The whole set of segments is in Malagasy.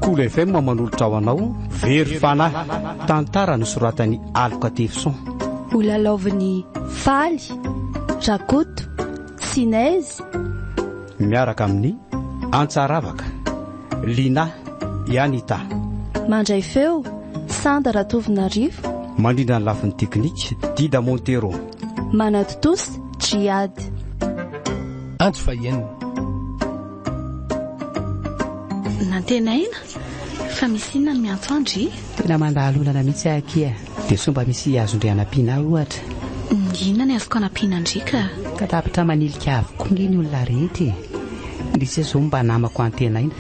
Kolo FM manolotra ho anao Very Fanahy, tantara nosoratan'i Aloka Tefson. Holalaovin'i Faly, Rakoto, Sinez. Miaraka amin'ny Antsaravaka, Lina, Yanita. Mandray feo, Sanda Ratovonarivo. Mandrindra ny lafiny teknika, Dida Montero. Manatontosa, Djihad. Antso fahenina. Nantenaina fa misy inona no miantso an-dry? Tena mandalo olana mihitsy aho akia. Dia sao mba misy azon-dry hanampiana ahy ohatra? Inona ny azoko hanampiana an-dry ka? Ka tapitra manilika avokoa nge ny olona rehetra e! Ndry se zao mba namako antenaina.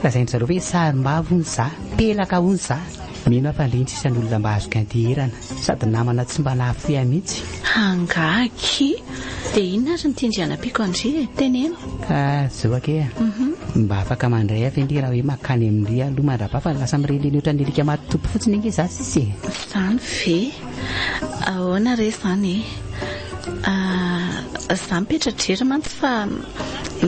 Lazain-dry zareo hoe sarim-bavy hono za, pelaka hono za. Mino aho fa ndry ny sisa ny olona mba azoko ianteherana. Sady namana tsy mba nahafoy ahy mihitsy. Angaha akia? Dia inona ary no tian-dry hanampiako an-dry e? Teneno. Ka zao akia e. Mba afaka mandray ahy ve ndry raha hoe mankany amin-dry aloha mandrapaha fa lasa mirenireny ohatran'ny alika maty tompo fotsiny ange za sisa e. Izany ve? Ahoana re izany e? Za mipetra-drery mantsy fa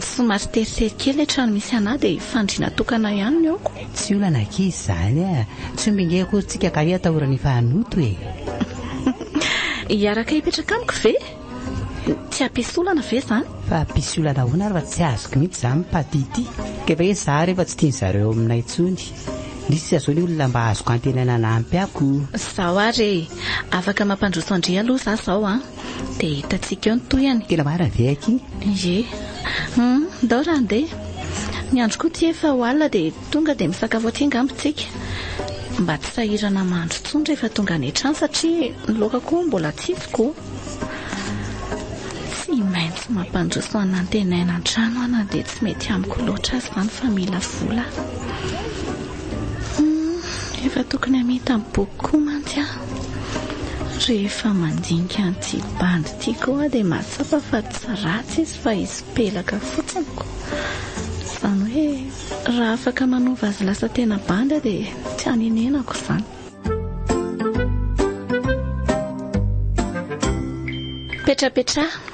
somary teritery kely ilay trano misy anà dia fandriana tokana ihany ny aoko. Tsy olana akia izany a! Tsy omby ange akory tsika ka hoe atahorana efa hanoto e! Hiaraka hipetraka amiko ve? Tsy hampisy olana ve izany? Fa hampisy olana ahoana ary fa tsy azoko mihitsy izany Paty ity. Ka efa hoe za rehefa tsy tian'ny zareo ao aminay intsony. Nisy sisa izao ny olona mba azoko antenaina hanampy ahy ko. Zao ary e! Afaka mampandroso an-dry aloha za zao an! Dia hitantsika eo ny tohiny. Tena marina ve akia? Ie. Hum, ndao raha handeha. Ny andro koa ity efa ho alina dia tonga dia misakafo aty angamba isika. Mba tsy sahirana mahandro intsony rehefa tonga any an-trano satria ny laoka koa mbola tsy hitako. Tsy maintsy mampandroso an'Antenaina an-trano aho na dia tsy mety amiko loatra aza izany fa mila vola aho. Hum, efa tokony hamita ny boky koa mantsy aho. Rehefa mandinika an'ity bandy ity koa aho dia mahatsapa fa tsy ratsy izy fa izy pelaka fotsiny ko. Izany hoe raha afaka manova azy lasa tena bandy aho dia tsy hanenenako izany. Petrapetraha.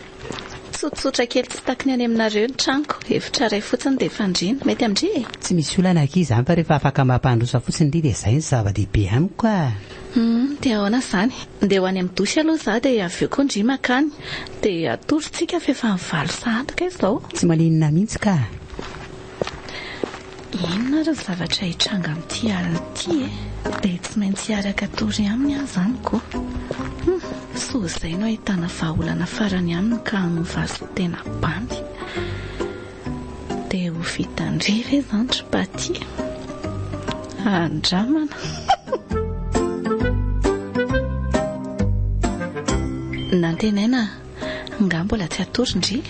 Tsotsotra kely tsy taky ny any aminareo ny tranoko. Efitra iray fotsiny dia fandriana. Mety amin-dry e? Tsy misy olana akia izany fa rehefa afaka mampandroso fotsiny ndry dia izay no zava-dehibe amiko a! Hum, dia ahoana izany? Ndeha ho any amin'ny douche aloha izaho dia avy eo koa ndry mankany. Dia hatory tsika f'efa valo sahady kay izao. Tsy maninona mihitsy ka! Inona ary ny zavatra hitranga amin'ity alina ity e? Dia tsy maintsy hiaraka hatory aminy aho izany ko. Hum, soa izay no ahitana vahaolana farany aminy ka hanova azy ho tena bandy. Dia ho vitan-dry ve izany ry Paty? Andramana. Nantenaina Nga mbola tsy hatory ndry?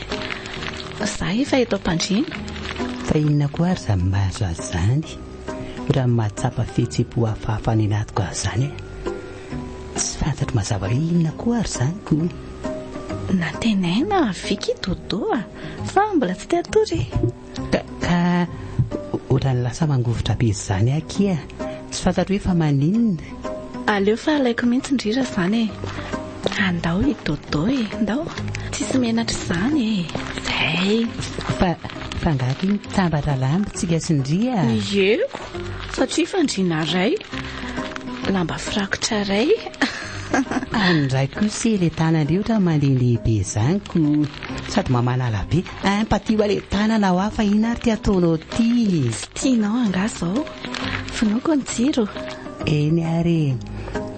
Za efa eto am-pandriana. Fa inona koa ary izany mahazo azy izany? Ohatran'ny mahatsapa fihetseham-po hafahafa any anatiko azy izany e! Tsy fantatro mazava hoe inona koa ary izany ko! Nantenaina Vicky Dodo a! Fa mbola tsy te hatory e! Ka, ka ohatran'ny lasa mangovitra be izany akia. Tsy fantatro hoe fa maninona. Aleo fa alaiko mihitsy ndry raha izany e. Andao i Dodo e, ndao. Tsisy menatra izany e. Zay. Fa, fa angaha akia mitambatra lamba tsika sy ndry a? Ie, satria fandriana iray, lamba firakotra iray. Any indray kosa e, ilay tanana io ohatran'ny mandehandeha be izany ko. Sady mamanala be. Ein patio ale tanana hoa fa ina ary ty ataonao ty? Tsy tianao angaha zao? Vonoiko ny jiro. Eny ary e.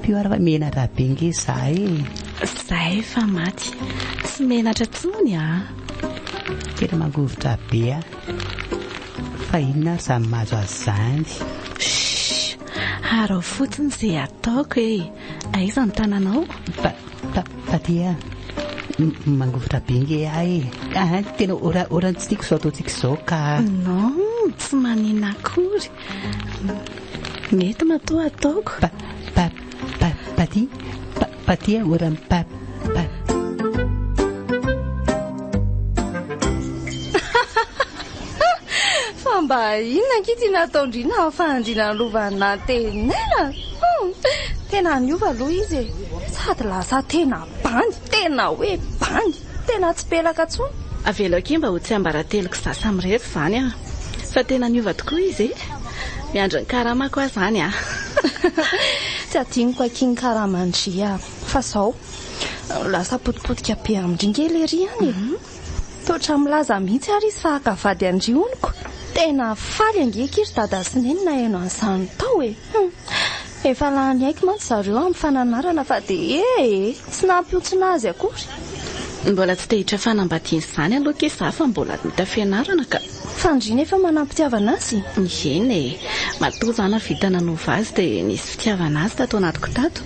Pio ary fa menatra be nge za e. Za efa maty. Tsy menatra tsony a. Tena mangovitra be a. Fa inona ary zany mahazo azy zany? Shh! Araho fotsiny ze ataoko e. Aiza ny tananao? Pa, pa, Paty a! Mangovitra be nge ahy e! Ah, tena ora, oran'ny tsy tiako izao ataontsika izao ka. Non, tsy maninona akory. Mety matoa ataoko. Pa, pa, pa, Paty, pa, Paty a, oran'ny pa, pa. Fa mba inona ankia ty nataon-dry nahafahan-dry nanova an'Antenaina? Hum, tena niova aloha izy e. Sady lasa tena bandy, tena hoe bandy, tena tsy pelaka intsony. Avelao akia mba ho tsiambarateloko za samirery izany an. Fa tena niova tokoa izy e. Miandry ny karamako aho izany a. Tsy adinoko akia ny karaman-dry a. Fa izao, lasa potipotika be amin-dry nge lery any e. Toa ohatran'ny milaza mihitsy ary izy fa haka vady an-dry hono ko. Tena faly ange akia ry dada sy neny naheno an'izany tao e. Hum. Efa lany aiky mantsy zareo amin'ny fananarana fa dia e e! Tsy nampihontsina azy akory. Mbola tsy te hiditra fanambadiana izany aloha akia za fa mbola mita fianarana ka. Fa ndry nefa manam-pitiavana azy? Eny e! Matoa za nahavita nanova azy dia nisy fitiavana azy tato anatiko tato.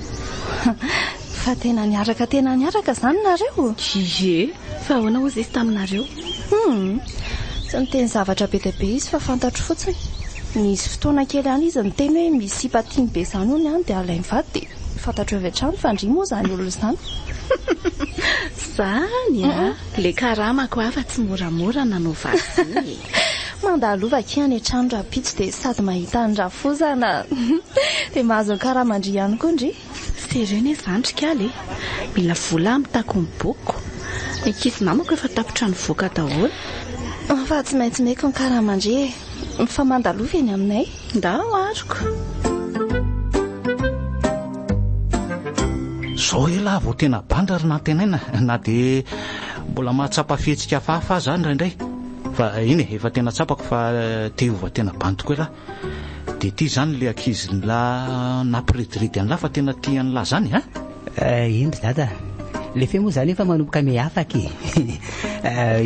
Fa tena niaraka tena niaraka izany nareo? Ie! Fa ahoana hozy izy taminareo? Hum! Tsy niteny zavatra be dia be izy fa fantatro fotsiny. Nisy fotoana kely ihany izy niteny hoe misy sipa tiany be izany hono any dia alainy vady dia fantatro avy hatrany fa ndry moa izany olona izany. Izany a! Le karamako aho fa tsy moramora nanova azy iny e! Mandalova akia any an-trano rahampitso dia sady mahita an'i rafozana dia mahazo ny karaman-dry ihany koa ndry. Sérieux ne zany ry kala e! Mila vola aho mitako ny bokiko. Ny ankizy namako efa tapitra nivoaka daholo. Fa tsy maintsy meko ny karaman-dry e! Fa mandalova eny aminay. Ndao aroko. Zao elah vao tena bandra ry Nantenaina na dia mbola mahatsapa fihetsika hafahafa aza aho indraindray. Fa iny e, efa tena tsapako fa te hiova tena bandy tokoa elah. Dia ity izany ilay ankizin'lah nampirediredy an'lah fa tena tia an'lah izany a? Eny ry dada, le feo moa izany efa manomboka miha-afaka e.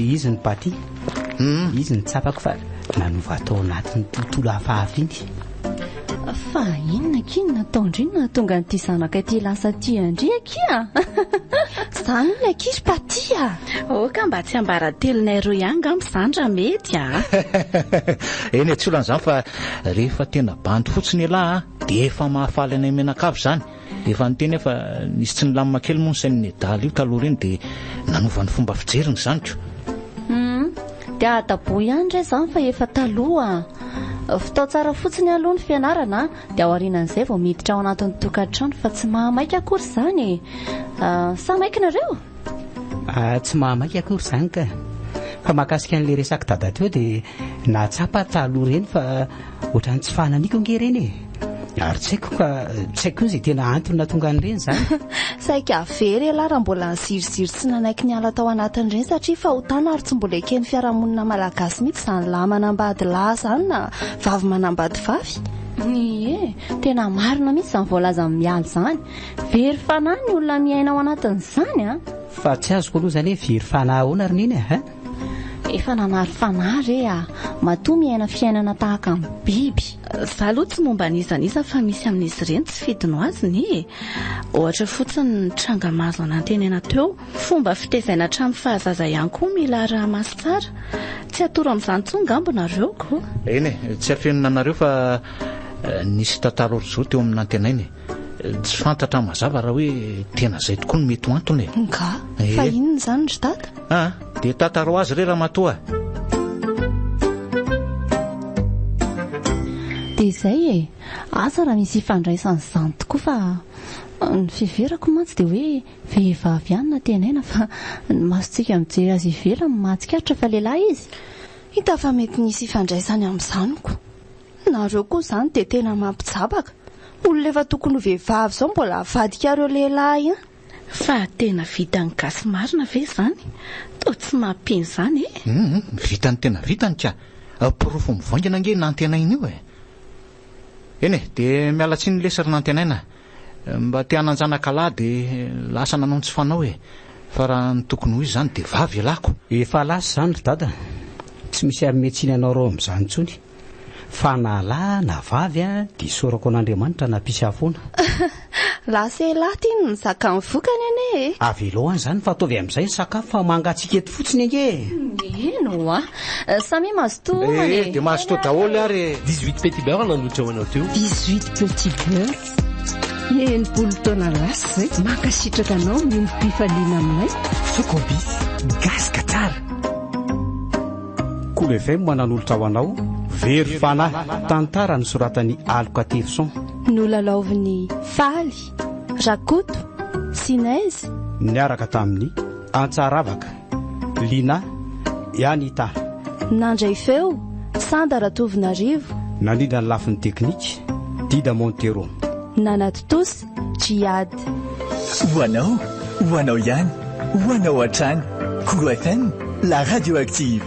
Izy no Paty, izy no tsapako fa nanova tao anatin'ny tontolo hafahafa iny. Fa inona akia no nataon-dry nahatonga an'ity zanaka ity lasa tia an-dry akia? Izany hono akia ry Paty a! Aoka mba tsy ambaratelonay roa ihany angamba izany raha mety a! Eny e, tsy olana izany fa rehefa tena bandy fotsiny ialahy a, dia efa mahafaly anay mianakavy izany. Efa niteny aho fa nisy tsy nilamina kely moa ny sain'i Nedala io taloha ireny dia nanova ny fomba fijeriny izany ko. Hum, dia adabohy ihany re izany fa efa taloha. Vitao tsara fotsiny aloha ny fianarana dia aorianan'izay vao miditra ao anatin'ny tokantrano fa tsy mahamaika akory izany e. Sa maika nareo? Tsy mahamaika akory izany ka. Fa mahakasika an'ilay resak'i Dada teo dia nahatsapa taloha ireny fa ohatran'ny tsy fananiko ange ireny e. Ary tsy haiko ka tsy haiko koa izay tena antony nahatonga an'ireny izany. Saika very ialahy raha mbola niziriziry tsy nanaiky niala tao anatin'ireny satria fahotana ary tsy mbola eken'ny fiarahamonina malagasy mihitsy izany lahy manambady lahy izany na vavy manambady vavy. Ie, tena marina mihitsy izany voalazan'i Mialy izany. Very fanahy ny olona miaina ao anatin'izany an! Fa tsy azoko aloha izany hoe very fanahy ahoana ry Neny a! Efa nanary fanahy re a! Matoa miaina fiainana tahaka ny biby. Za aloha tsy momba an'iza n'iza fa misy amin'izy ireny tsy fidiny ho azy ny e! Ohatra fotsiny ny tranga mahazo anantenena teo. Fomba fitezaina hatramin'ny fahazaza ihany koa mila araha-maso tsara. Tsy atoro amin'izany intsony ngamba nareo ko! Eny e, tsy afenina anareo fa nisy tantara ohatr'izao teo amin'ny nantenaina e! Tsy fantatra mazava raha hoe tena izay tokoa no mety ho antony e. Nga? Fa inona izany ry dada? Ah, dia tantarao azy re ramatoa. Dia izay e! Asa raha misy ifandraisany izany tokoa fa ny fiheverako mantsy dia hoe vehivavy ihany no antenaina fa ny masontsika mijery azy ivelany no mahatsikaritra fa lehilahy izy. Hita fa mety nisy ifandraisany amin'izany ko. Nareo koa izany dia tena mampijabaka. Olona efa tokony ho vehivavy izao mbola avadikareo lehilahy ihany. Fa tena vitan'ny gasy marina ve izany? Toa tsy mampino izany e! Hum, vitany tena vitany ka! Porofo mivaingana ange nantenaina io e! Eny e, dia miala tsiny lesy ry nantenaina. Mba te hanan-janaka lahy dia lasa nanao ny tsy fanao e! Fa raha ny tokony ho izy izany dia vavy ialako. Efa lasa izany ry dada, tsy misy hanome tsiny anao reo amin'izany intsony. Fa na lahy na vavy a, dia isaorako an'Andriamanitra nampisy ahy foana. Lasa elah ty no mizaka ny vokany anie e! Avelao any izany fa ataovy amin'izay ny sakafo fa mangatsiaka eto fotsiny ange e! Eny oa! Samia mazotoa homana e! Eh, dia mazotoa daholo ary e! 18 petit beurre nanolotra ho anao teo. 18 petit beurre. 60 taona lasa izay, mankasitraka anao miombom-pifaliana aminay. Socobis, gasy ka tsara! Kolo FM nanolotra ho anao Very Fanahy, tantara nosoratan'i Aloka Terson. Nolalaovin'i Faly, Rakoto, Sinèse. Niaraka tamin'i Antsaravaka, Lina, Anita. Nandray feo, Sanda Ratovinarivo. Nandrindra ny lafiny teknika, Dida Montero. Nanatontosa, Djihad. Ho anao, ho anao ihany, ho anao hatrany. Kolo FM, la radio active.